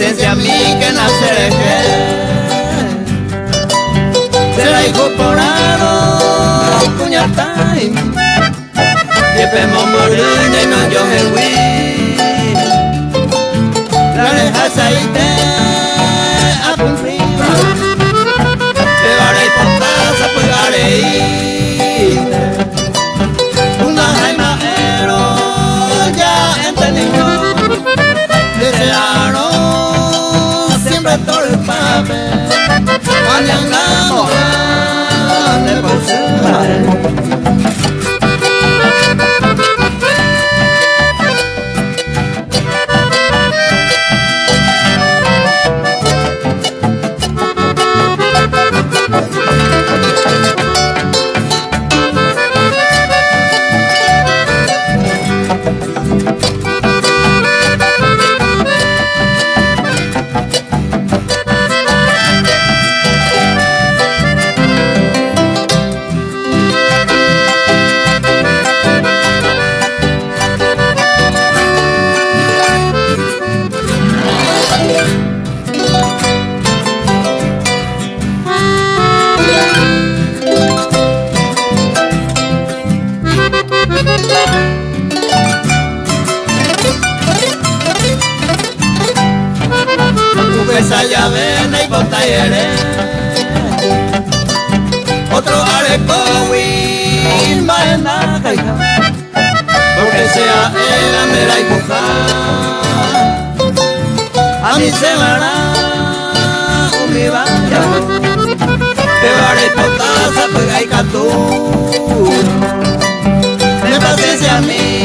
paciencia a mí que nacer Será hijo por aro, cuñatay. Yepe momoruna y no yo jewi. La deja saite a cumplir. Te varé potasa, pues Una jaima ero, ya entendió. Desearon siempre todo el papel. Mañana, de Esa llave y botayere Otro areco maena Porque sea el andera y puja A mí se hará un mi vaya Te varé potasa pues hay catú. Me paciencia a mí.